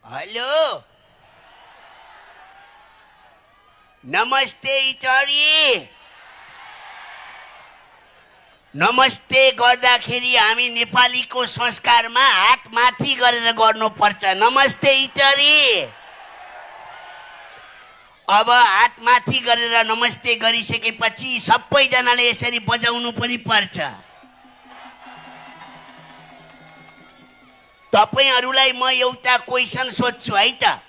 Hello नमस्ते इटरी नमस्ते गर्दाखेरि हामी नेपालीको संस्कारमा हात माथि गरेर गर्नुपर्छ। नमस्ते इटरी। अब हात माथि गरेर नमस्ते गरिसकेपछि सबैजनाले यसरी बजाउनु पनि पर्छ। तपाईहरुलाई म एउटा क्वेशन सोध्छु है त।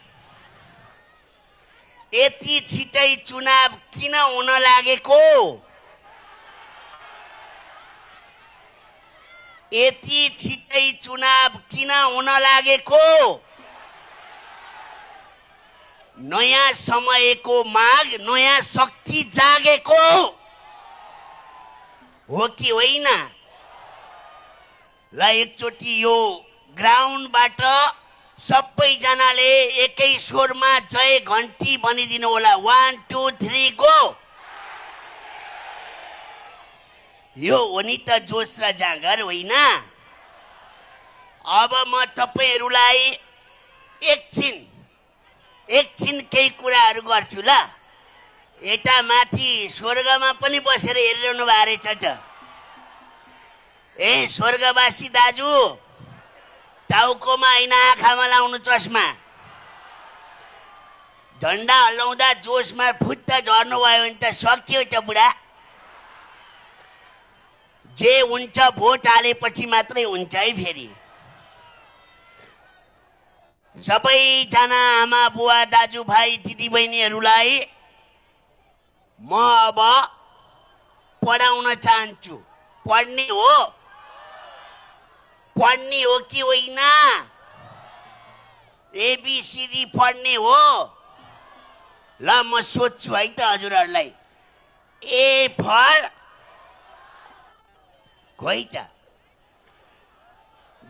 यति छिटै चुनाव किन हुन लागेको? यति छिटै चुनाव किन हुन लागेको? नयाँ समयको माग, नयाँ शक्ति जागेको हो कि होइन? ल एकचोटि यो ग्राउन्डबाट सबैजनाले एकै स्वरमा जय घण्टी भनिदिनु होला। 1 2 3 गो। यो हो नि त जोश र जाँगर, होइन? अब म तपाईहरुलाई एकछिन केही कुराहरू गर्छु ल। यता माथि स्वर्गमा पनि बसेर हेरिरहनु भएको रहेछ त। ए स्वर्गवासी दाजु, टाउकोमा होइन आँखामा लाउनु चस्मा। झन्डा हल्लाउँदा जोसमा फुत्त झर्नु भयो भने त सकियो त बुढा। जे हुन्छ भोट हालेपछि मात्रै हुन्छ है। फेरि सबैजना आमा बुवा दाजुभाइ दिदीबहिनीहरूलाई म अब पढाउन चाहन्छु। पढ्ने हो कि होइन? एबीसीडी पढ्ने हो? ल म सोध्छु है त हजुरहरूलाई। ए फर खोइ त,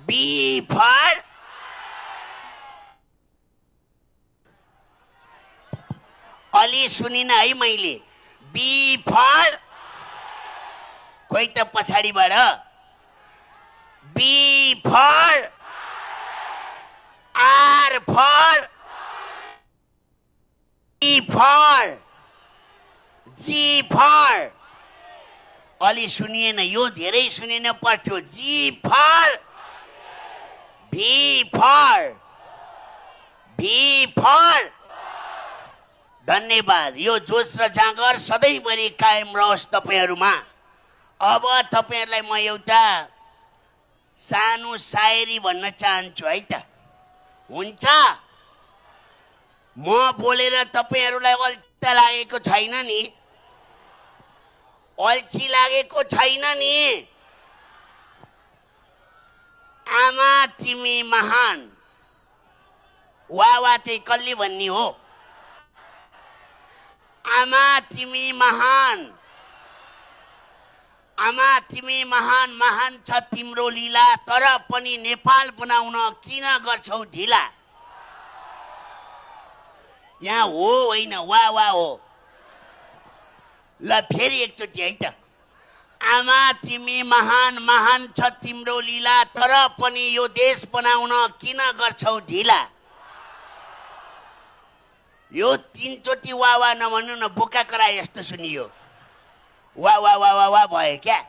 बी फर अलि सुनिन है मैले। बी फर खोइ त पछाडिबाट। B for R for E for G for. अलि सुनिएन, यो धेरै सुनिन पर्थ्यो। G for V for. धन्यवाद। यो जोश र जाँगर सधैँभरि कायम रहोस् तपाईहरुमा। अब तपाईहरुलाई म एउटा सानो शायरी भन्न चाहन्छु है त। हुन्छ? म बोलेर तपाईहरुलाई अल्छी लागेको छैन नि? अल्छी लागेको छैन नि? आमा तिमी महान। वा चाहिँ कसले भन्ने हो? आमा तिमी महान। आमा तिमी महान, महान छ तिम्रो लीला। तर पनि नेपाल बनाउन किन गर्छौ ढिला? यहाँ हो होइन, वा हो। ल फेरि एकचोटि है त। आमा तिमी महान, महान छ तिम्रो लीला। तर पनि यो देश बनाउन किन गर्छौ ढिला? यो तीनचोटि वा नभन्नु न, बोका कराए जस्तो सुनियो। वा भयो क्या?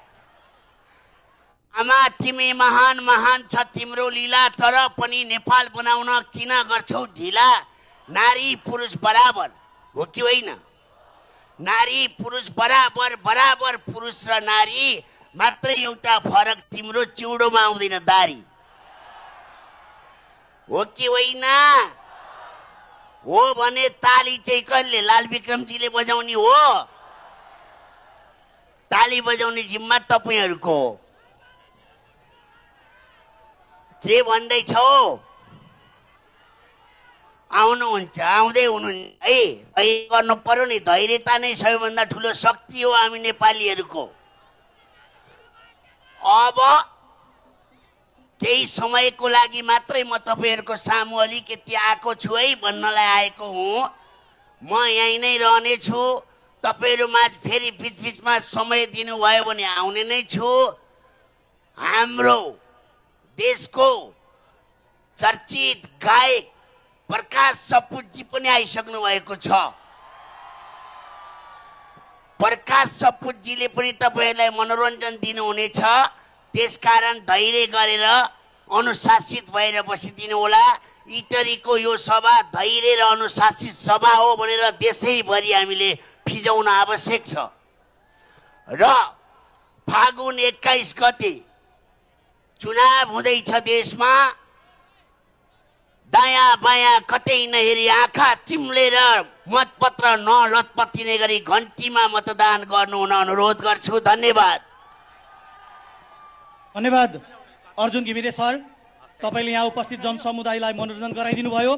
आमा तिमी महान, महान छ तिम्रो लीला। तर पनि नेपाल बनाउन किन गर्छौ ढिला? नारी पुरुष बराबर हो कि होइन? नारी पुरुष बराबर, बराबर पुरुष र नारी। मात्रै एउटा फरक, तिम्रो चिउडोमा आउँदैन दारी। हो कि होइन? हो भने ताली चाहिँ कसले? लाल विक्रमजीले बजाउने हो? ताली बजाउने जिम्मा तपाईहरुको हो। के भन्दैछौ? आउनुहुन्छ, आउँदै हुनुहुन्छ है। धैर्य गर्नु पर्यो नि। धैर्यता नै सबैभन्दा ठुलो शक्ति हो हामी नेपालीहरुको। अब केही समयको लागि मात्रै म तपाईहरुको सामु अलिकति आएको छु है भन्नलाई आएको हुँ। म यहीँ नै रहने छु। तपाईहरुमा फेरि बीचमा समय दिनुभयो भने आउने नै छु। हाम्रो देशको चर्चित गायक प्रकाश सपुतजी पनि आइसक्नु भएको छ। प्रकाश सपुतजीले पनि तपाईहरूलाई मनोरञ्जन दिनुहुनेछ। त्यसकारण धैर्य गरेर अनुशासित भएर बसिदिनु होला। इटरीको यो सभा धैर्य र अनुशासित सभा हो भनेर देशैभरि हामीले फिजाउन आवश्यक छ। र फागुन 21 गते चुनाव हुँदैछ देशमा। दायाँ बायाँ कतै नहेरी आँखा चिम्लेर मतपत्र नलतपतिने गरी घन्टीमा मतदान गर्नु हुन अनुरोध गर्छु। धन्यवाद। धन्यवाद अर्जुन घिमिरे सर, तपाईँले यहाँ उपस्थित जनसमुदायलाई मनोरञ्जन गराइदिनु भयो।